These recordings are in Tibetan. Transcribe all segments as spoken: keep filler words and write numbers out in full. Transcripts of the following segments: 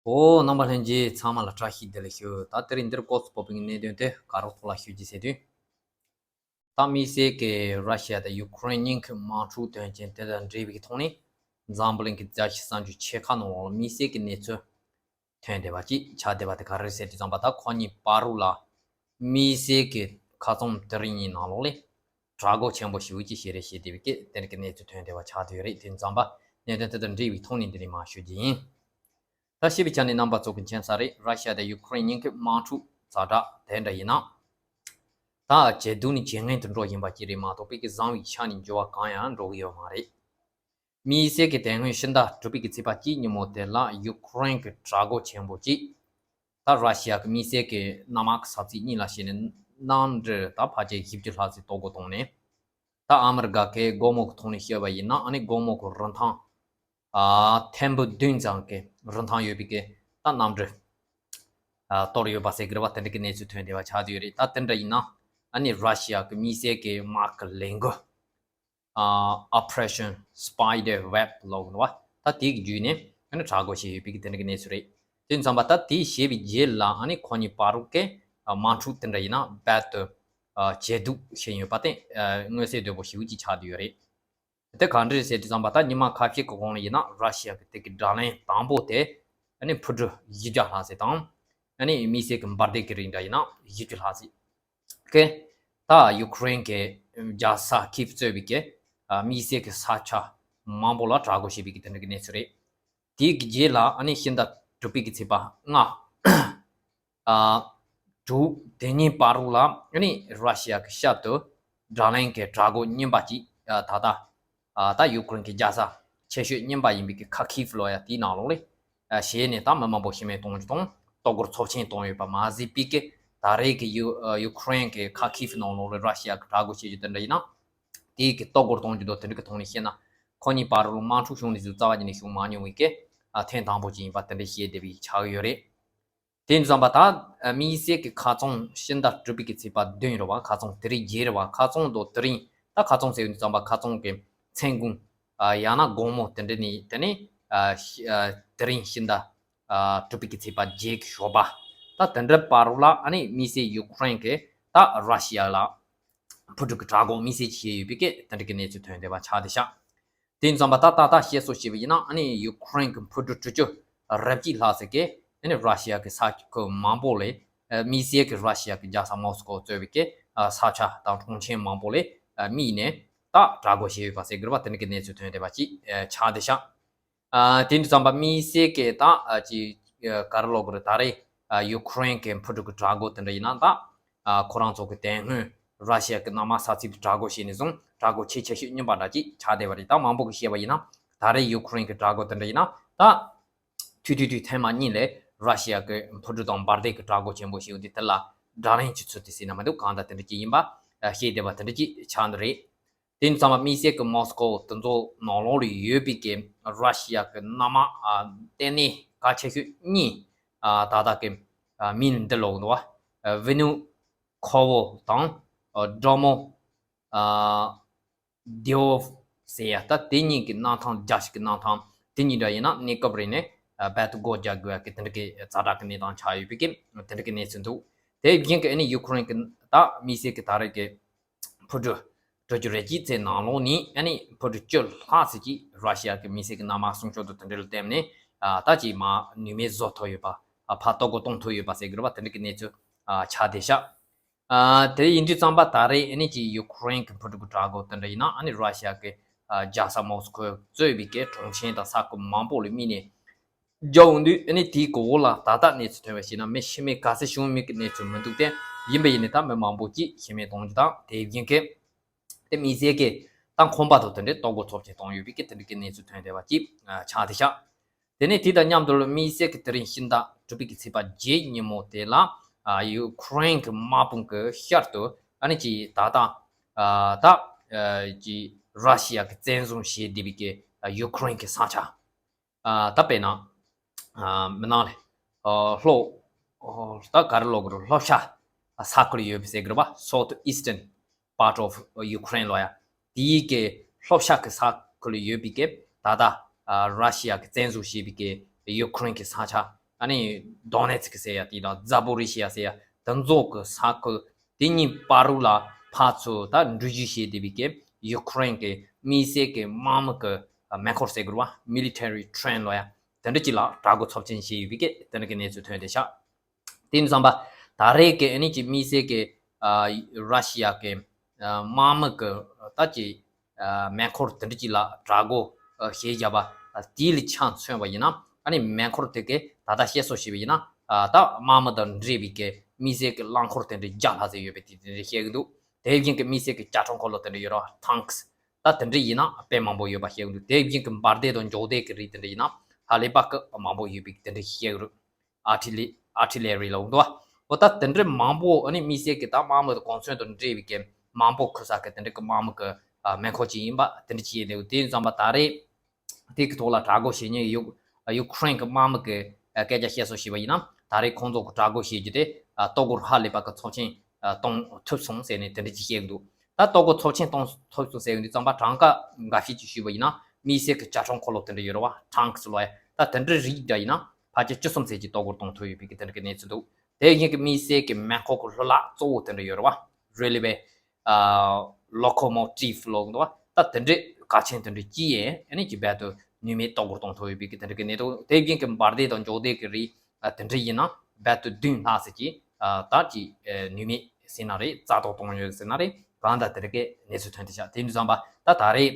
ཨོ། རྣམ་པ་ལྷན་རྒྱས་ཚང་མ་ལ་བཀྲ་ཤིས་བདེ་ལེགས་ཞུ། ད་དེ་རིང་འདིར་སྐོར་སུ་བབས་པའི་གནད་དོན་དེ་ག་རོགས་ཐོག་ལ་ཞུ་རྒྱུ་ཟེར་དུས། ད་དམིགས་བསལ་གྱི་ར་ཤི་ཡ་དང་ཡུ་ཁུ་རེན་གཉིས་ཀྱི་དམག་འཁྲུག་དོན་རྐྱེན་དེ་དང་འབྲེལ་བའི་ཐོག་ནས། འཛམ་བུ་གླིང་གི་རྒྱལ་སྤྱིའི་གསར་འགྱུར་ཆེ་ཁག་ནང་ལ་དམིགས་བསལ་གྱི་གནས་ཚུལ་ཐོན་བསྡད་པ་ཅིག་ཆགས་བསྡད་པ་དེ་ག་རེ་རེད་ཟེར་དུས་ཙམ་པ། ད་ཁོ་གཉིས་བར་དུ་ལ་དམིགས་བསལ་གྱི་ཁ་ཚོན་དེ་རིང་གཉིས་ནང་ལོགས་ལས་དྲག་རྒོལ་ཆེན་པོ་ཞེ་པོ་ཅིག་བྱས་རེད་ཞེས་དེ་བའི་སྐད་དེ་འདྲ་གི་གནས་ཚུལ་ཐོན་བསྡད་པ་ཆགས་བསྡད་ཡོད་རེད། དེ་ཙམ་པ་གནད་དོན་དེ་དང་འབྲེལ་བའི་ཐོག་ནས་འདི་ནས་མར་ཞུ་རྒྱུ་ཡིན། ད་ཞིབ་པའི་ཆ་ནས་རྣམ་པ་ཚོ་གི་མཁྱེན་གསལ་རེད། ར་ཤི་ཡ་དང་ཡུ་ཁུ་རེན་གཉིས་ཀྱི་དམག་འཁྲུག་ཛ་དྲག་དེ་འདྲ་ཡིན་ན། ད་ཇེ་སྡུག་ནས་ཇེ་ངན་དུ་འགྲོ་བཞིན་པ་ཅིག་རེད་མ་གཏོགས་པའི་གི་བཟང་བའི་ཆ་ནས་འགྱུར་བ་གང་ཡང་འགྲོ་གི་ཡོད་མ་རེད། དམིགས་བསལ་གྱི་དེ་སྔོན་ཕྱི་ཟླ་དྲུག་པའི་གི་ཚེས་པ་གཅིག་ཉིན་མོ་དེ་ལ་ཡུ་ཁུ་རེན་གྱི་དྲག་རྒོལ་ཆེན་པོ་གཅིག་ད་ར་ཤི་ཡ་གི་དམིགས་བསལ་གྱི་གནམ་དམག་གི་ས་ཚིགས་གཉིས་ལ་བྱས་ནས་གནམ་གྲུ་ད་ཕལ་ཆེར་བཞི་བཅུ་ལྷག་ཙམ་གཏོར་རྒོལ་བཏང་ནས། ད་ཨ་མི་རི་ཀ་གི་སྒོར་མོ་གི་ཐོག་ནས་བཤད་པ་ཡིན་ན། ཨ་ནི་སྒོར་མོ་གི་རིན་ཐང་ཨ་ཐེར་འབུམ་བདུན་ཙམ་གྱི་རིན་ཐང་ཡོད་པའི་གི་ད་གནམ་གྲུ་ཨ་གཏོར་ཡོད་པ་ཟེར་གི་རེད་པ། དེ་འདྲ་གི་གནས་ཚུལ་ཐོན་བསྡད་པ་ཆགས་བསྡད་ཡོད་རེད། ད་དེ་འདྲ་ཡིན་ན་ཨ་ནི་ར་ཤི་ཡ་གི་དམིགས་བསལ་གྱི་དམག་གི་ལས་འགུལ། ཨ་Operation Spider Web ལབ་ཡོད་པ། ད་དེ་གི་བརྒྱུད་ནས་ཨ་ནི་དྲག་རྒོལ་བྱས་ཡོད་པའི་གི་དེ་འདྲ་གི་གནས་ཚུལ་རེད། དེ་ཙམ་པ་ད་དེ་བྱས་པའི་རྗེས་ལ་ཨ་ནི་ཁོ་གཉིས་བར་དུ་གི་ཨ་དམག་འཁྲུག་དེ་འདྲ་ཡིན་ན་རྦད་དེ་ཨ་ཇེ་སྡུག་ཕྱིན་ཡོད་པ་དེ་ཨ་མངོན་གསལ་དོད་པོ་ཞེ་པོ་ཅིག་ཆགས་བསྡད་ཡོད་རེད། དེ་ག་འདྲ་རེད་ཟེར་དུས་ཙམ་པ། ད་ཉི་མ་ཁ་ཤས་ཀྱི་གོང་ལ་ཡིན་ན་ར་ཤི་ཡ་གི་དེ་གི་དྲག་ལན་དང་པོ་དེ་ཨ་ནི་འཕུར་གྲུ་བཞི་བརྒྱ་ལྷག་ཙམ་དང་། ཨ་ནི་དམིགས་བསལ་གྱི་འབར་མདེལ་གྱི་རིགས་འདྲ་ཡིན་ན་བཞི་བཅུ་ལྷག་ཙམ་གི་ད་ཡུ་ཁུ་རེན་གྱི་རྒྱལ་ས་ཁིབ་གཙོས་པའི་གི་ཨ་དམིགས་བསལ་གྱི་ས་ཆ་མང་པོ་ལ་དྲག་རྒོལ་བྱས་པའི་གི་དེ་འདྲ་གི་གནས་ཚུལ་རེད། དེའི་གི་རྗེས་ལ་ཨ་ནི་ཕྱི་ཟླ་དྲུག་པའི་གི་ཚེས་པ་ལྔ། ཨ་དྲུག་དེ་གཉིས་བར་དུ་ལ་ཨ་ནི་ར་ཤི་ཡ་གི་ཞབས་ཏུ་དྲག་ལན་གྱི་དྲག་རྒོལ་རྙིང་པ་ཅིག་ཨ་ད་ལྟ་ཨ་ད་ཡུ་ཁུ་རེན་གྱི་རྒྱལ་ས་ཆེ་ཤོས་རྙིང་པ་ཡིན་པའི་གི་ཁ་ཁིབ་ལབ་ཡ་དེའི་ནང་ལོགས་ལ་ཨ་བྱས་ནས་ད་མི་མང་པོ་ཤི་རྨས་གཏོང་རྒྱུ་དང་གཏོར་རྒོལ་ཚབས་ཆེན་བཏང་ཡོད་པ་མ་ཟད་པའི་གི་ད་རེས་ཀྱི་ཡུ་ཨ་ཡུ་ཁུ་རེན་གྱི་ཁ་ཁིབ་ནང་ལོགས་ལ་ར་ཤི་ཡ་གི་དྲག་རྒོལ་བྱེད་རྒྱུ་དེ་འདྲ་ཡིན་ན། དེའི་གི་གཏོར་རྒོལ་གཏོང་རྒྱུ་དང་དེ་འདྲ་གི་ཐོག་ནས་བཤད་ན། ཁོ་གཉིས་བར་དུ་དམག་འཁྲུག་བྱུང་ནས་བཟུང་རྩ་བ་ཉིད་ནས་བྱུང་མ་མྱོང་བའི་གི་ཨ་ཐེངས་དང་པོ་ཅིག་ཡིན་པ་དེ་འདྲ་བཤད་བསྡད་པའི་ཆགས་ཡོད་རེད། དེ་ཙམ་པ་ད་ཨ་དམིགས་བསལ་གྱི་ཁ་ཚོན་ཕྱི་ཟླ་དྲུག་པའི་གི་ཚེས་པ་བདུན་རེད་པ། ཁ་ཚོན་དེ་རིང་བརྒྱད་རེད་པ། ཁ་ཚོན་དང་དེ་རིང་ད་ཁ་ཚོན་ཟེར་བའི་ཙམ་པ་ཁ་ཚོན་གྱི་མཚན་གུང་ཨ་ཡང་ན་དགོང་མོ་དེ་འདྲ་ནས་དེ་ནས་ཨ་ཤི་ཨ་དེ་རིང་ཕྱི་ཟླ་ཨ་དྲུག་པའི་གི་ཚེས་པ་བརྒྱད་ཀྱི་ཞོགས་པ། ད་དེ་འདྲ་བར་དུ་ལ་ཨ་ནི་དམིགས་བསལ་ཡུ་ཁུ་རེན་གྱི་ད་ར་ཤི་ཡ་ལ་འཕུར་གྲུ་གི་དྲག་རྒོལ་དམིགས་བསལ་བྱས་ཡོད་པའི་གི་དེ་འདྲ་གི་གནས་ཚུལ་ཐོན་བསྡད་པ་ཆགས་བསྡད་ཤག་དེ་ཙམ་པ་ད་ད་ལྟ་བཤད་སྲོལ་བྱས་པ་ཡིན་ན། ཨ་ནི་ཡུ་ཁུ་རེན་གྱི་འཕུར་གྲུ་དྲུག་ཅུ་རེ་གཅིག་ལྷག་ཙམ་གྱིས་ཨ་ནི་ར་ཤི་ཡ་གི་ས་ཁུལ་མང་པོ་ལ་ཨ་དམིགས་བསལ་གྱི་ར་ཤི་ཡ་གི་རྒྱལ་ས་མོ་སི་ཀོ་གཙོས་པའི་གི་ཨ་ས་ཆ་དང་གྲོང་ཁྱེར་མང་པོ་ལ་ཨ་དམིགས་ནས་ད་དྲག་རྒོལ་བྱས་ཡོད་པ་ཟེར་དགོས་རེད་པ། དེ་འདྲ་གི་གནས་ཚུལ་ཐོན་བསྡད་པ་ཅིག་ཨ་ཆགས་བསྡད་ཤག་ཨ་དེ་འདྲ་ཙམ་པ་དམིགས་བསལ་གྱི་ད་ཨ་ཅིག་ཨ་ག་རེ་ལབ་དགོས་རེད། ད་རེས་ཨ་ཡུ་ཁུ་རེན་གྱི་འཕུར་གྲུ་གི་དྲག་རྒོལ་དེ་འདྲ་ཡིན་ན་ད་ཨ་ཁོ་རང་ཚོ་གི་དེ་སྔོན་ར་ཤི་ཡ་གི་གནམ་དམག་ས་ཚིགས་དེ་དྲག་རྒོལ་བྱས་ནས་བཟུང་དྲག་རྒོལ་ཆེས་ཆེ་ཤོས་རྙིང་པ་འདྲ་ཅིག་ཆགས་བསྡད་པ་རེད། ད་མང་པོ་གིས་བཤད་པ་ཡིན་ན། ད་རེས་ཡུ་ཁུ་རེན་གྱི་དྲག་རྒོལ་དེ་འདྲ་ཡིན་ན་ད་ཐུག་ཐུག་ཐུག་ཐེངས་མ་གཉིས་ལས་ར་ཤི་ཡ་གི་འཕུར་གྲུ་དང་འབར་མདེལ་གྱི་དྲག་རྒོལ་ཆེན་པོ་ཞིག་འདི་དེ་ལ་དྲག་ལན་གྱི་ཚུལ་དུ་ཟེར་ན་མི་འདུག་གང་ལྟར་དེ་འདྲ་ཅིག་ཡིན་པ་ཨ་བཤད་བསྡད་པ་དེ་འདྲ་ཅིག་ཆགས་འདུག་རེད། དེ་ཙམ་པ་དམིགས་བསལ་གྱི་མོ་སི་ཀོ་དེ་ཚོ་ནང་ལོགས་ལ་ཡོད་པའི་གི་ར་ཤི་ཡ་གི་གནམ་དམག་ཨ་ལྟེ་གནས་གལ་ཆེ་ཤོས་གཉིས་ཨ་ད་ལྟ་གི་ཨ་མིང་འདི་ལོག་འདུག་བ། ཨ་ཝི་ནུ་ཁོ་ཝོ་དང་ཨ་ཌོ་མོ་ཨ་དེ་ཝོ་ཟེར་ཡ། ད་དེ་གཉིས་ཀྱི་གནམ་ཐང་རྒྱ་ཤིག་གི་གནམ་ཐང་དེ་གཉིས་འདྲ་ཡིན་ན་གནས་སྐབས་རིང་ནས་ཨ་རྦད་དེ་སྒོ་རྒྱག་དགོས་ཡ་གི་དེ་འདྲ་གི་ཛ་དྲག་གི་གནས་སྟངས་ཆགས་ཡོད་པའི་གི་དེ་འདྲ་གི་གནས་ཚུལ་འདུག་དེ་བཞིན་གྱི་ཨ་ནི་ཡུ་ཁུ་རེན་གྱི་ད་དམིགས་བསལ་གྱི་ད་རེས་ཀྱི་འཕུར་གྲུ་དྲུག་ཅུ་རེ་གཅིག་ཙམ་ནང་ལོགས་ནས་ཨ་ནི་འཕུར་གྲུ་བཅུ་ལྷག་ཙམ་ཅིག་ར་ཤི་ཡ་གི་དམིགས་བསལ་གྱི་གནམ་དམག་སྲུང་སྐྱོབ་དང་དེ་འབྲེལ་བསྟན་ནས་ཨ་ད་ཅིག་མར་ནུས་མེད་བཟོ་ཐུབ་ཡོད་པ། ཨ་ཕར་གཏོར་རྒོལ་གཏོང་ཐུབ་ཡོད་པ་ཟེར་དགོས་རེད་པ། དེ་འདྲ་གི་གནས་ཚུལ་ཨ་ཆགས་བསྡད་ཤག་ཨ་དེ་ཡིན་དུས་ཙམ་པ་ད་རེས་ཨ་ནི་ཅིག་ཡུ་ཁུ་རེན་གྱི་འཕུར་གྲུ་གི་དྲག་རྒོལ་དེ་འདྲ་ཡིན་ན། ཨ་ནི་ར་ཤི་ཡ་གི་ཨ་རྒྱལ་ས་མོ་སི་ཁོ་གཙོས་པའི་གི་གྲོང་ཁྱེར་དང་ས་ཁུལ་མང་པོ་ལ་དམིགས་ནས་རྒྱག་འོང་དུས། ཨ་ནི་དེའི་གོ་འོག་ལ་ད་ལྟ་གནས་ཚུལ་ཐོན་པ་ཞིག་ན་མི་ཤི་རྨས་ག་ཚོད་བྱུང་མིན་གྱི་གནས་ཚུལ་མི་འདུག་སྟེ། ཡིན་པ་ཡིན་ནའི་ད་མི་མང་པོ་ཅིག་ཤི་རྨས་གཏོང་རྒྱུ་དང་། དེ་བཞིན་གྱི་དེ་དམིགས་བསལ་གྱི་ད་ཁང་པ་དང་དེ་འདྲའི་གཏོར་རྒོལ་ཚབས་ཆེན་བཏང་ཡོད་པའི་གི་དེ་འདྲའི་གི་གནས་ཚུལ་ཐོན་བསྡད་པ་ཅིག་ཨ་ཆགས་བསྡད་ཤག་དེ་ནས་དེ་དང་མཉམ་དུ་དམིགས་བསལ་གྱི་དེ་རིང་ཕྱི་ཟླ་དྲུག་པའི་གི་ཚེས་པ་བརྒྱད་ཉིན་མོ་དེ་ལ་ཨ་ཡུ་ཁུ་རེན་གྱི་དམག་དཔུང་གི་ཤར་དུ་ཨ་ནི་ཅིག་ད་ལྟ་ཨ་ད་ཨ་ཅིག་ར་ཤི་ཡ་གི་བཙན་བཟུང་བྱས་བསྡད་པའི་གི་ཨ་ཡུ་ཁུ་རེན་གྱི་ས་ཆ། ཨ་ད་དཔེར་ན་ཨ་མི་ནང་ལ་ཨ་ལྷོ་ཨ་ད་ག་རེ་ལབ་དགོས་རེད། ལྷོ་ཤར་ས་ཁུལ་ཡོད་པའི་ཟེར་གི་རེད་པ། South Eastern part of Ukraine ལབ་ཡ། དེའི་གི་ལྷོ་ཤར་གི་ས་ཁུལ་ཡོད་པའི་གི་ད་ལྟ་ཨ་ར་ཤི་ཡ་གི་བཙན་བཟུང་བྱས་པའི་གི་ཡུ་ཁུ་རེན་གི་ས་ཆ་ ཨ་ནི་Donetsk ཟེར་ཡ་དེ་དང་Zaporizhzhia ཟེར་ཡ་དེ་ཚོ་གི་ས་ཁུལ་དེ་གཉིས་བར་རུ་ལ་ཕར་ཚུར་ད་འགྲུལ་བཞུད་བྱས་བསྡད་པའི་གི་ཡུ་ཁུ་རེན་གི་དམིགས་བསལ་གི་དམག་མི་གི་མེ་འཁོར་ཟེར་དགོས་རེད་བ། Military train ལོ་ཡ། དེ་འདྲ་ཅིག་ལ་དྲག་རྒོལ་ཚབས་ཆེན་བྱས་ཡོད་པའི་གི་དེ་འདྲ་གི་གནས་ཚུལ་ཐོན་བསྡད་ཤག་དེ་ཡིན་དུས་ཙམ་པ་ད་རེས་ཀྱི་ཨ་ནི་ཅིག་དམིགས་བསལ་གྱི་ཨ་ར་ཤི་ཡ་གི་ཨ་དམག་མི་གི་ད་ཅིག་ཨ་མེ་འཁོར་དེ་འདྲ་ཅིག་ལ་དྲག་རྒོལ་ཨ་བྱས་བཞག་པ་ཨ་དེ་ལ་ཆ་མཚོན་པ་ཡིན་ན། ཨ་ནི་མེ་འཁོར་དེ་གས་ད་ལྟ་བཤད་སྲོལ་བྱས་པ་ཡིན་ན་ཨ་ད་དམག་མི་དང་འབྲེལ་བའི་གི་དམིགས་བསལ་གྱི་རླངས་འཁོར་དེ་འདྲ་བརྒྱ་ལྷག་ཙམ་ཡོད་པའི་དེ་དེ་འདྲ་བཤད་ཀྱི་འདུག་དེ་བཞིན་གྱི་དམིགས་བསལ་གྱི་ཇ་ཁྲོམ་འཁོར་ལོ་དེ་འདྲ་ཡོད་རེད་བ། Tanks ད་དེ་འདྲ་ཡིན་ན་དཔེ་མང་པོ་ཡོད་པ་བཤད་ཀྱི་འདུག་དེ་བཞིན་གྱི་འབར་མདེལ་དང་མགྱོགས་མདེལ་གྱི་རིགས་དེ་འདྲ་ཡིན་ན་ཧ་ལས་པ་གི་མང་པོ་ཡོད་པའི་དེ་འདྲ་བཤད་ཀྱི་རེད། Artillery Artillery ལ་འོང་འདུག་བ། འོ་ད་དེ་འདྲའི་མང་པོ་ཨ་ནི་དམིགས་བསལ་གྱི་ད་དམག་མི་དང་གོ་མཚོན་དང་འབྲེལ་བའི་གི་མང་པོ་ཁུར་ས་གི་དེ་འདྲ་གི་དམག་མི་གི་ཨ་མེ་འཁོར་ཅིག་ཡིན་པ་དེ་འདྲ་ཅིག་ཡིན་འདུག་དེ་ཡིན་ཙམ་པ་ད་རེས་དེ་གི་ཐོག་ལ་དྲག་རྒོལ་བྱེད་མཁན་ཡུ་ཡུ་ཁུ་རེན་གི་དམག་མི་གི་ཨ་སྐད་ཆ་བཤད་སྲོལ་བྱས་པ་ཡིན་ན་ད་རེས་ཁོང་ཚོ་གི་དྲག་རྒོལ་བྱེད་རྒྱུ་དེ་ཨ་ལྟོ་གོས་ཧ་ལས་པ་གི་ཚབས་ཆེན་ཨ་གཏོང་ཐུབ་སོང་ཟེར་ནས་དེ་འདྲ་ཅིག་བཤད་ཀྱི་འདུག་ད་ལྟོ་གོས་ཚབས་ཆེན་གཏོང་ཐུབ་སོང་ཟེར་ཡོང་དུས་ཙམ་པ་གྲངས་ཀ་འགའ་ཤས་ཅིག་ཞུས་པ་ཡིན་ན་དམིགས་བསལ་གྱི་ཇ་ཁྲོམ་འཁོར་ལོ་དེ་འདྲ་ཡོད་རེད་བ། Tanks ལོ་ཡ། ད་དེ་འདྲའི་རིགས་འདྲ་ཡིན་ན་ཕལ་ཆེར་བཅུ་གསུམ་ཙམ་གྱི་ལྟོ་གོས་གཏོང་ཐུབ་ཡོད་པའི་གི་དེ་འདྲ་གི་གནས་ཚུལ་འདུག་དེ་བཞིན་གྱི་དམིགས་བསལ་གྱི་མེ་འཁོར་གྱི་ལྷུ་ལག་གཙོ་བོ་དེ་འདྲ་ཡོད་རེད་བ། Railway ཨ་locomotive ལོ་འདུག་བ། ད་དེ་འདྲའི་གལ་ཆེན་དེ་འདྲ་ཅི་ཡིན་ཨ་ནི་ཅི་རྦད་དུ་ནུས་མེད་ལྟོ་གོས་གཏོང་ཐུབ་ཡོད་པའི་གི་དེ་འདྲ་གི་གནས་ཚུལ། དེ་བཞིན་གྱི་འབར་མདེལ་དང་མགྱོགས་མདེལ་གྱི་རིགས་ཨ་དེ་འདྲ་ཡིན་ན་རྦད་དུ་བདུན་ལྷག་ཙམ་གྱི་ཨ་ད་ཅི་ཨ་ནུས་མེད་ཟེར་ན་རེད། རྩ་གཏོར་བཏང་ཡོད་ཟེར་ན་རེད། གང་ལྟར་དེ་འདྲ་གི་གནས་ཚུལ་ཐོན་བསྡད་ཤག་དེ་ཡིན་དུས་ཙམ་པ་ད་ད་རེས་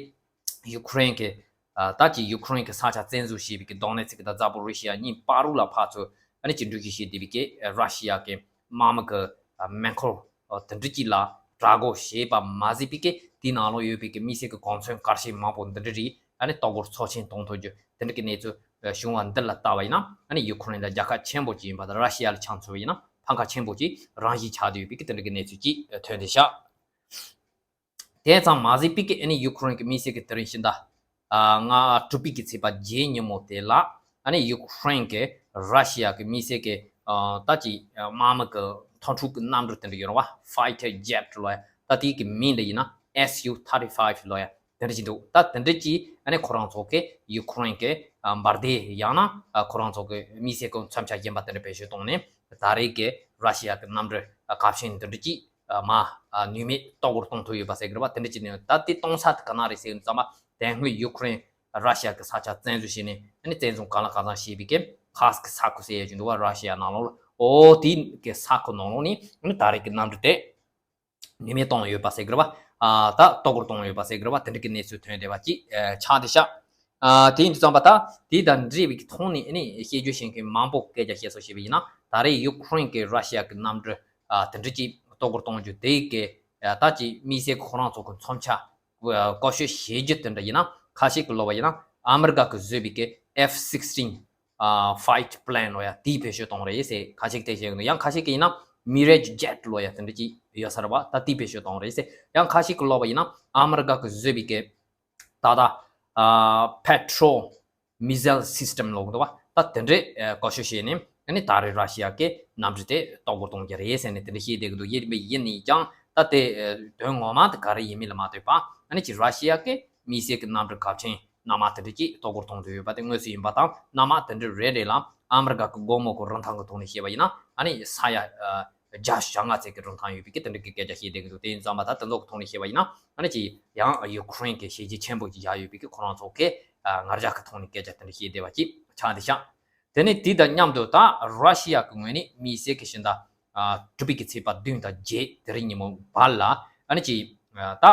ཡུ་ཁུ་རེན་གྱི་ཨ་ད་ཅི་ཡུ་ཁུ་རེན་གྱི་ས་ཆ་བཙན་བཟུང་བྱས་པའི་གི་Donetsk དང་Zaporizhzhia གཉིས་བར་རུ་ལ་ཕར་ཚུར་ཨ་ནི་ཅི་འགྲུལ་བཞུད་བྱས་བསྡད་པའི་གི་ར་ཤི་ཡ་གི་དམག་མི་གི་ཨ་མེ་འཁོར་ཨ་དེ་འདྲ་ཅིག་ལ་དྲག་རྒོལ་བྱས་པ་མ་ཟད་པའི་གི་དེའི་ནང་ལོགས་ཡོད་པའི་གི་དམིགས་བསལ་གྱི་གོ་མཚོན་གལ་ཆེན་མང་པོ་འདི་འདྲ་རིགས་ཨ་ནི་ལྟོ་གོས་ཚབས་ཆེན་གཏོང་ཐུབ་རྒྱུ་དེ་འདྲ་གི་གནས་ཚུལ་ཨ་བྱུང་བ་འདི་ལ་ལྟ་བ་ཡིན་ན་ཨ་ནི་ཡུ་ཁུ་རེན་ལ་རྒྱལ་ཁ་ཆེན་པོ་ཅིག་ཡིན་པ་དང་ར་ཤི་ཡ་ལ་ཆ་མཚོན་པ་ཡིན་ན་ཕམ་ཁ་ཆེན་པོ་ཅིག་རང་བཞིན་ཆགས་བསྡད་ཡོད་པའི་གི་དེ་འདྲ་གི་གནས་ཚུལ་ཅིག་ཐོན་བསྡད་ཤག་དེ་ཙམ་མ་ཟད་པའི་གི་ཨ་ནི་ཡུ་ཁུ་རེན་གྱི་དམིགས་བསལ་གྱི་དེ་རིང་ཕྱི་ཟླ་ཨ་ལྔ་དྲུག་པའི་གི་ཚེས་པ་བརྒྱད་ཉིན་མོ་དེ་ལ་ཨ་ནི་ཡུ་ཁུ་རེན་གྱི་ར་ཤི་ཡ་གི་དམིགས་བསལ་གྱི་ཨ་ད་ཅི་ཨ་དམག་མི་གི་མཐོང་གྲོལ་གྱི་གནམ་གྲུ་དེ་འདྲ་ཡོད་རེད་བ། Fighter jet ལོ་ཡ། ད་དེའི་གི་མིང་འདི་ཡིན་ན་S U thirty five ལོ་ཡ། དེ་འདྲ་ཅིག་འདུག་ད་དེ་འདྲ་ཅིག་ཨ་ནི་ཁོ་རང་ཚོ་གི་ཡུ་ཁུ་རེན་གྱི་ཨ་འབར་མདེལ་ཡང་ན་ཨ་ཁོ་རང་ཚོ་གི་དམིགས་བསལ་གྱི་མཚོན་ཆ་གཞན་པ་དེ་འདྲ་བེད་སྤྱོད་བཏང་ནས་ད་རེས་ཀྱི་ར་ཤི་ཡ་གི་གནམ་གྲུ་ཨ་གལ་ཆེན་དེ་འདྲ་ཅིག་ཨ་མ་ཨ་ནུས་མེད་ལྟོ་གོས་གཏོང་ཐུབ་ཡོད་པ་ཟེར་གི་རེད་བ། དེ་འདྲ་ཅིག་ནས་ད་དེ་གཏོང་ས་དེ་ག་ན་རེད་ཟེར་ཙམ་པ་དེ་སྔོན་ཡུ་ཁུ་རེན་ར་ཤི་ཡ་གི་ས་ཆ་བཙན་བཟུང་བྱས་ནས་ཨ་ནི་བཙན་བཟུང་གང་ལ་གང་འཚམ་བྱས་པའི་གི་ཁ་སི་ཀི་ས་ཁུལ་ཟེར་ཡ་ཅིག་འདུག་བ། ར་ཤི་ཡ་ནང་ལོགས་ལ། འོ་དེ་གི་ས་ཁུལ་ནང་ལོགས་ནས་ཨ་ནི་ད་རེས་ཀྱི་གནམ་གྲུ་དེ་ནུས་མེད་བཏང་ཡོད་པ་ཟེར་གི་རེད་བ། ཨ་ད་ལྟོ་གོས་གཏོང་ཡོད་པ་ཟེར་གི་རེད་བ། དེ་འདྲ་གི་གནས་ཚུལ་ཐོན་བསྡད་པ་ཅིག་ཨ་ཆགས་བསྡད་ཤག་ཨ་དེ་ཡིན་དུས་ཙམ་པ་ད་དེ་དང་འབྲེལ་བའི་གི་ཐོག་ནས་ཨ་ནི་བཤད་རྒྱུ་བྱེད་མཁན་མང་པོ་སྐད་ཆ་བཤད་སྲོལ་བྱས་པ་ཡིན་ན་ད་རེས་ཡུ་ཁུ་རེན་གྱི་ར་ཤི་ཡ་གི་གནམ་གྲུ་ཨ་དེ་འདྲ་ཅིག་ལྟོ་གོས་གཏོང་རྒྱུ་དེ་གི་ཨ་ད་ཅིག་དམིགས་བསལ་ཁོ་རང་ཚོ་གི་མཚོན་ཆ་བཀོལ་སྤྱོད་བྱེད་རྒྱུ་དེ་འདྲ་ཡིན་ན་ཁ་ཤས་ཀྱིས་ལབ་པ་ཡིན་ན་ཨ་མི་རི་ཀ་གིས་བཟོས་པའི་གི་F sixteen ཨ་fight plane ལོ་ཡ་དེའི་བེད་སྤྱོད་གཏོང་རེད་ཟེར་ཁ་ཤས་ཀྱིས་བཤད་ཀྱི་འདུག་ཡང་ཁ་ཤས་ཀྱིས་ཡིན་ན་Mirage jet ལོ་ཡ་དེ་འདྲ་ཅིག་ཡོད་ས་རེད་བ། ད་དེའི་བེད་སྤྱོད་གཏོང་རེད་ཟེར། ཡང་ཁ་ཤས་ཀྱིས་ལབ་པ་ཡིན་ན་ཨ་མི་རི་ཀ་གིས་བཟོས་པའི་གི་ད་ལྟ་ཨ་Patriot missile system ལབ་ཀྱི་འདུག་བ། ད་དེ་འདྲའི་ཨ་བཀོལ་སྤྱོད་བྱས་ནས་ཨ་ནི་ད་རེས་ར་ཤི་ཡ་གི་གནམ་གྲུ་དེ་ལྟོ་གོས་གཏོང་རྒྱུ་རེད་ཟེར་ནས་དེ་འདྲ་བཤད་བསྡད་ཀྱི་འདུག་ཡིན་པས་ཡིན་ནས་ཀྱང་ད་དེ་ཨ་དོན་ངོ་མ་དེ་ག་རེ་ཡིན་མིན་ལ་མ་ལྟོས་པ་ཨ་ནི་ཅིག་ར་ཤི་ཡ་གི་དམིགས་བསལ་གྱི་གནམ་གྲུ་གལ་ཆེན་གནམ་དམག་དེ་འདྲ་ཅིག་ལྟོ་གོས་གཏོང་འདོད་ཡོད་པ་དེ་དངོས་སུ་ཡིན་པ་དང་། གནམ་དམག་དེ་འདྲ་རེ་རེ་ལ་ཨ་མི་རི་ཀ་གི་སྒོར་མོ་གི་རིན་ཐང་གི་ཐོག་ནས་བཤད་པ་ཡིན་ན་ཨ་ནི་ས་ཡ་ཨ་བརྒྱ་དང་ལྔ་ཙམ་གྱི་རིན་ཐང་ཡོད་པའི་གི་དེ་འདྲ་གི་སྐད་ཆ་བཤད་བསྡད་ཀྱི་འདུག་དེ་ཡིན་ཙམ་པ་ད་དེ་ཚོ་གི་ཐོག་ནས་བཤད་པ་ཡིན་ན་ཨ་ནི་ཅིག་ཡང་ཡུ་ཁུ་རེན་གྱི་བྱས་རྗེས་ཆེན་པོ་ཅིག་བཞག་ཡོད་པའི་གི་ཁོ་རང་ཚོ་གི་ཨ་ང་རྒྱལ་གྱི་ཐོག་ནས་སྐད་ཆ་དེ་འདྲ་བཤད་བསྡད་པ་ཅིག་ཆགས་བསྡད་ཤག་དེ་ནས་དེ་དང་མཉམ་དུ་ད་ར་ཤི་ཡ་གི་ངོས་ནས་དམིགས་བསལ་གྱི་ཕྱི་ཟླ་ཨ་དྲུག་པའི་གི་ཚེས་པ་བདུན་དང་བརྒྱད་དེ་རིང་ཉིན་མོ་བར་ལ་ཨ་ནི་ཅིག་ཨ་ད་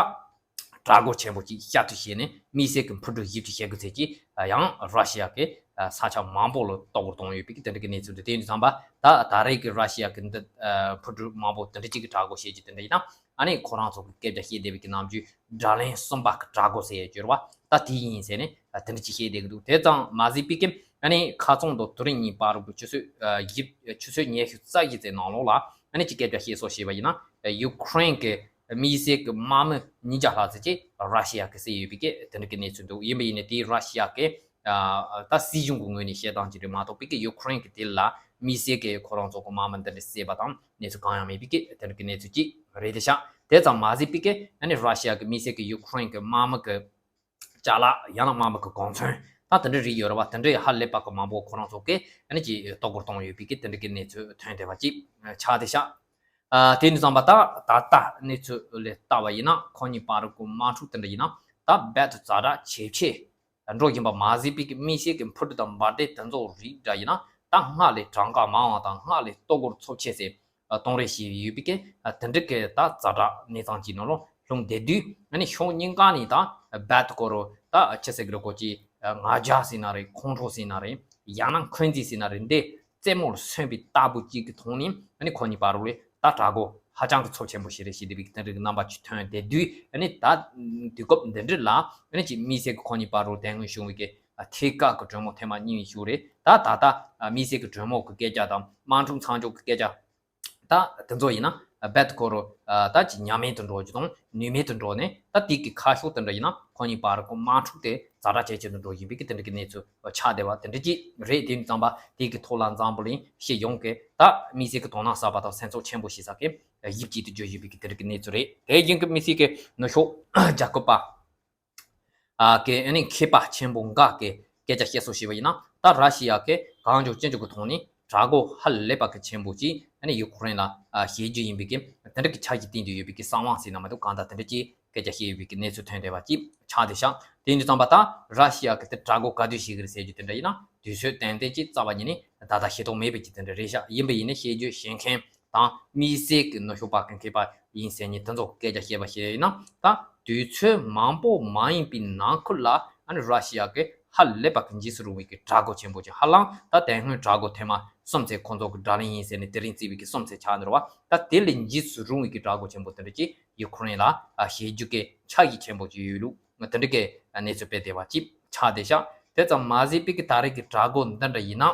དྲག་རྒོལ་ཆེན་པོ་ཅིག་བསྐྱར་དུ་བྱས་ནས་དམིགས་བསལ་གྱི་འཕུར་གྲུ་བཞི་བཅུ་ཞེ་དགུ་ཙམ་ཅིག་ཨ་ཡང་ར་ཤི་ཡ་གི་ཨ་ས་ཆ་མང་པོ་ལ་གཏོར་རྒོལ་བཏང་ཡོད་པའི་གི་དེ་འདྲ་གི་གནས་ཚུལ་འདུག་དེ་ཡིན་དུས་ཙམ་པ་ད་ད་རེས་ཀྱི་ར་ཤི་ཡ་གི་འདི་ཨ་འཕུར་གྲུ་མང་པོ་དེ་འདྲ་ཅིག་གི་དྲག་རྒོལ་བྱས་ཀྱི་དེ་འདྲ་ཡིན་ན་ཨ་ནི་ཁོ་རང་ཚོ་གི་སྐད་ཆ་བཤད་བསྡད་པའི་གི་ནམ་རྒྱུན་བརྡ་ལན་གསུམ་པ་གི་དྲག་རྒོལ་ཟེར་ཡ་ཅིག་ཡོད་རེད་བ། ད་དེ་ཡིན་ཟེར་ནས་ཨ་དེ་འདྲ་ཅིག་བཤད་བསྡད་ཀྱི་འདུག་དེ་ཙམ་མ་ཟད་པའི་གི་ཨ་ནི་ཁ་རྩང་དང་དེ་རིང་གཉིས་བར་དུ་གི་ཆུ་ཚོད་ཨ་བཞི་ཆུ་ཚོད་ཉི་ཤུ་རྩ་བཞི་ཙམ་ནང་ལོགས་ལ་ཨ་ནི་ཅིག་སྐད་ཆ་བཤད་སྲོལ་བྱས་པ་ཡིན་ན་ཡུ་ཁུ་རེན་གི་དམིགས་བསལ་གྱི་དམག་མི་ཉིས་བརྒྱ་ལྷག་ཙམ་ཅིག་ར་ཤི་ཡ་གིས་བསད་ཡོད་པའི་གི་དེ་འདྲ་གི་གནས་ཚུལ་འདུག་ཡིན་པ་ཡིན་ནའི་དེའི་ར་ཤི་ཡ་གི་ཨ་ད་སྲིད་གཞུང་གི་ངོས་ནས་བཤད་སྟངས་ཅིག་རེད་མ་གཏོགས་པའི་གི་ཡུ་ཁུ་རེན་གི་དེ་ལ་དམིགས་བསལ་གི་ཁོ་རང་ཚོ་གི་དམག་མི་འདི་འདྲ་བསད་པ་དང་གནས་ཚུལ་གང་ཡང་མེད་པའི་གི་དེ་འདྲ་གི་གནས་ཚུལ་ཅིག་རེད་དེ་ཤག་དེ་ཙམ་མ་ཟད་པའི་གི་ཨ་ནི་ར་ཤི་ཡ་གི་དམིགས་བསལ་གི་ཡུ་ཁུ་རེན་གི་དམག་མི་གི་ཅ་ལག་ཡང་ན་དམག་མི་གི་གོ་མཚོན། ད་དེ་འདྲ་རིགས་ཡོད་རེད་བ། དེ་འདྲའི་ཧ་ལས་པ་གི་མང་པོ་ཁོ་རང་ཚོ་གིས་ཨ་ནི་ཅིག་ལྟ་སྐོར་གཏོང་ཡོད་པའི་གི་དེ་འདྲ་གི་གནས་ཚུལ་ཐོན་བསྡད་པ་ཅིག་ཆགས་བསྡད་ཤག་ཨ། དེ་ནས་བཟུང་བ་ད་ད་ལྟ་གནས་ཚུལ་ལ་བལྟས་པ་ཡིན་ན། ཁོ་གཉིས་བར་གྱི་དམག་འཁྲུག་དེ་འདྲ་ཡིན་ན་ད་རྦད་དེ་ཛ་དྲག་ཇེ་ཆེ་འགྲོ་བཞིན་པ་མ་ཟད་པའི་གི་དམིགས་བསལ་གྱི་འཕུར་གྲུ་དང་འབར་མདེལ་དེ་ཚོ་རིགས་འདྲ་ཡིན་ན་ད་སྔར་ལས་གྲངས་ཀ་མང་བ་དང་སྔར་ལས་ལྟ་སྐོར་ཚབས་ཆེ་ཟེར་གཏོང་རེས་བྱས་ཡོད་པའི་གི་དེ་འདྲ་གི་ད་ཛ་དྲག་གནས་སྟངས་ཅིག་ནང་ལ་ལྷུང་བསྡད་དུས། ཨ་ནི་ཕྱོགས་གཉིས་ཀ་ནས་ད་རྦད་དེ་ཁོ་རང་ད་ཅི་ཟེར་གི་རེད། ཁོ་ཅིག་ང་རྒྱལ་ཟེར་ན་རེད། ཁོང་ཁྲོ་ཟེར་ན་རེད། ཡང་ན་འཁོན་འཛིན་ཟེར་ན་རེད། འདི་རྩེད་མོར་སོན་པའི་ལྟ་བུ་གཅིག་གི་ཐོག་ནས་ཨ་ནི་ཁོ་གཉིས་བར་ལ་ད་དྲག་རྒོལ་ཧ་ཅང་གི་ཚབས་ཆེན་པོ་ཞིག་རེད་ཞེས་དེ་བའི་དེ་འདྲའི་རྣམ་པ་ཅིག་ཐོན་བསྡད་དུས། ཨ་ནི་ད་དུས་སྐབས་འདི་འདྲ་ལ་ཨ་ནི་ཅིག་དམིགས་བསལ་གྱི་ཁོ་གཉིས་བར་ལ་དེ་སྔོན་བྱུང་བའི་གི་ཐད་ཀར་གྱི་གྲོས་མོལ་ཐེངས་མ་གཉིས་པ་ཞིག་རེད། ད་ད་ལྟ་དམིགས་བསལ་གྱི་གྲོས་མོལ་གྱི་སྐད་ཆ་དང་དམག་འཁྲུག་མཚམས་འཇོག་གི་སྐད་ཆ། ད་དེ་ཚོ་ཡིན་ན་རྦད་དེ་ཁོ་རང་ད་ཅིག་ཉམས་དམས་དུ་འགྲོ་རྒྱུ་དང་ནུས་མེད་དུ་འགྲོ་ནས། ད་དེ་གི་ཁ་ཕྱོགས་དེ་འདྲ་ཡིན་ན་ཁོ་གཉིས་བར་གྱི་དམག་འཁྲུག་དེ་ཛ་དྲག་ཇེ་ཆེ་དུ་འགྲོ་བཞིན་པའི་གི་དེ་འདྲ་གི་གནས་ཚུལ་ཆགས་བསྡད་པ་དེ་འདྲ་ཅིག་རེད། དེ་ཙམ་པ་དེ་གི་ཐོག་ལ་འཛམ་བུ་གླིང་སྤྱི་ཡོངས་ཀྱི་ད་དམིགས་བསལ་གྱི་དོ་སྣང་ཟབ་པ་དང་སེམས་ཚོར་ཆེན་པོ་བྱེད་ས་གི་དབྱིབས་ཅིག་ཏུ་གྱུར་བཞིན་པའི་གི་དེ་འདྲ་གི་གནས་ཚུལ་རེད། དེ་བཞིན་གྱི་དམིགས་བསལ་གྱི་ནུབ་ཕྱོགས་རྒྱལ་ཁབ་པ་ཨ་གི་ཨ་ནི་མཁས་པ་ཆེན་པོ་འགའ་གི་སྐད་ཆ་བཤད་སྲོལ་ཞིག་ཡིན་ན། ད་ར་ཤི་ཡ་གི་གང་བྱུང་ཅི་བྱུང་གི་ཐོག་ནས་དྲག་རྒོལ་ཧ་ལས་པ་གི་ཆེན་པོ་ཅིག་ཨ་ནི་ཡུ་ཀེ་རེན་ལ་ཨ་བྱེད་རྒྱུ་ཡིན་པའི་གི་དེ་འདྲ་གི་འཆར་གཞི་བཏིང་དུ་ཡོད་པའི་གི་གསང་བ་ཟེར་ན་མ་གཏོགས་གང་ལྟར་དེ་འདྲ་ཅིག་སྐད་ཆ་བཤད་ཡོད་པའི་གི་གནས་ཚུལ་ཐོན་བསྡད་པ་ཅིག་ཆགས་བསྡད་ཤག་དེ་ཡིན་དུས་ཙམ་པ་ད་ར་ཤི་ཡ་གི་དེ་དྲག་རྒོལ་ག་དུས་བྱེད་གི་རེད་ཟེར་རྒྱུ་དེ་འདྲ་ཡིན་ན། དུས་ཚོད་ཏན་ཏན་ཅིག་རྩ་བ་ཉིད་ནས་ད་ལྟ་ཤེས་རྟོགས་མེད་པའི་ཅིག་དེ་འདྲ་རེད་ཤག་ཡིན་པ་ཡིན་ན་བཤད་རྒྱུ་བཤད་མཁན་དང་དམིགས་བསལ་གྱི་ནུབ་ཕྱོགས་པ་གི་མཁས་པ་ཡིན་ཟེར་མཁན་དེ་ཚོ་སྐད་ཆ་བཤད་པ་ཞིག་ཡིན་ན། ད་དུས་ཚོད་མང་པོ་མ་ཡིན་པའི་ནང་ཁུལ་ལ་ཨ་ནི་ར་ཤི་ཡ་གི་ཧ་ལས་པ་གི་འཇིགས་སུ་རུང་བའི་གི་དྲག་རྒོལ་ཆེན་པོ་ཅིག་ཧ་ལམ་ད་དེ་སྔོན་དྲག་རྒོལ་ཐེངས་མ་གསུམ་ཚེ་ཁོང་ཚོ་གི་དགྲ་ལན་ཡིན་ཟེར་ནས་དེ་རིང་བརྩིས་པའི་གི་གསུམ་ཚེ་ཆགས་ནི་རེད་བ། ད་དེ་ལས་འཇིགས་སུ་རུང་བའི་གི་དྲག་རྒོལ་ཆེན་པོ་དེ་འདྲ་ཅིག་ཡུ་ཀེ་རེན་ལ་བྱེད་རྒྱུ་གི་འཆར་གཞི་ཆེན་པོ་ཅིག་ཡོད་ལུགས་དེ་འདྲ་གི་གནས་ཚུལ་སྤེལ་བསྡད་པ་ཅིག་ཆགས་བསྡད་ཤག་དེ་ཙམ་མ་ཟད་པའི་གི་ད་རེས་ཀྱི་དྲག་རྒོལ་འདི་འདྲ་ཡིན་ན།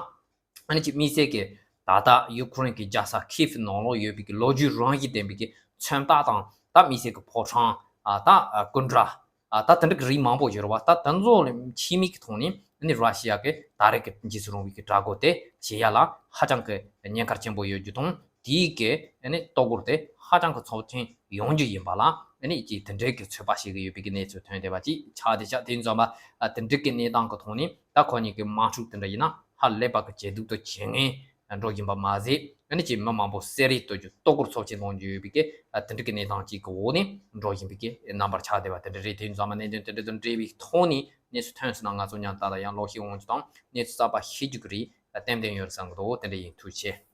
ཨ་ནི་ཅིག་དམིགས་བསལ་གྱི་ད་ལྟ་ཡུ་ཀེ་རེན་གྱི་རྒྱལ་ས་ཁིབ་ནང་ལོགས་ཡོད་པའི་གི་ལོ་རྒྱུས་རང་བཞིན་ལྡན་པའི་གི་མཚོན་རྟགས་དང་། ད་དམིགས་བསལ་གྱི་ཕོ་བྲང་། ཨ་ད་ཨ་སྐུ་འདྲ། ཨ་ད་དེ་འདྲ་གི་རིགས་མང་པོ་ཡོད་རེད་བ། ད་དེ་ཚོ་ལས་ཕྱི་མིག་གི་ཐོག་ནས་ཨ་ནི་ར་ཤི་ཡ་གི་ད་རེས་ཀྱི་འཇིགས་སུ་རུང་བའི་གི་དྲག་རྒོལ་དེ་བྱེད་ཡ་ལ་ཧ་ཅང་གི་ཉེན་ཁ་ཆེན་པོ་ཡོད་རྒྱུ་དང་། དེའི་གི་ཨ་ནི་ལྟ་སྐོར་དེ་ཧ་ཅང་གི་ཚབས་ཆེན་ཡོང་རྒྱུ་ཡིན་པ་ལ་ཨ་ནི་ཅིག་དེ་འདྲའི་གི་ཚོད་དཔག་བྱེད་ཀྱི་ཡོད་པའི་གི་གནས་ཚུལ་ཐོན་བསྡད་པ་ཅིག་ཆགས་བསྡད་ཤག་དེ་ཡིན་ཙང་མ་ཨ་དེ་འདྲའི་གི་གནས་སྟངས་གི་ཐོག་ནས་ད་ཁོ་གཉིས་གི་དམག་འཁྲུག་དེ་འདྲ་ཡིན་ན་ཧ་ལས་པ་གི་ཇེ་སྡུག་ཏུ་ཇེ་ངན་འགྲོ་བཞིན་པ་མ་ཟད། ཨ་ནི་ཅིག་མི་མང་པོ་བསད་རེས་གཏོང་རྒྱུ་ལྟ་སྐོར་ཚབས་ཆེན་གཏོང་རྒྱུ་ཡོད་པའི་གི་ཨ་དེ་འདྲ་གི་གནས་སྟངས་ཅིག་གི་འོག་ནས་འགྲོ་བཞིན་པའི་གི་རྣམ་པར་ཆགས་བསྡད་པ་དེ་འདྲ་རེད། དེ་ཡིན་ཙང་མ་གནད་དོན་དེ་འདྲ་དང་འབྲེལ་བའི་ཐོག་ནས་གནས་ཚུལ་ཐོན་སོང་ན་ང་ཚོ་མཉམ་དུ་ད་ལྟ་ཡང་ལོག་ཤེས་འོང་རྒྱུ་དང་གནས་ཚུལ་གསར་པ་ཤེས་རྒྱུ་གི་རེད། ཏན་ཏན་ཡོད་རེད་བསམ་གི་འདུག་དེ་འདྲ་ཡིན། ཐུགས་རྗེ་ཆེ།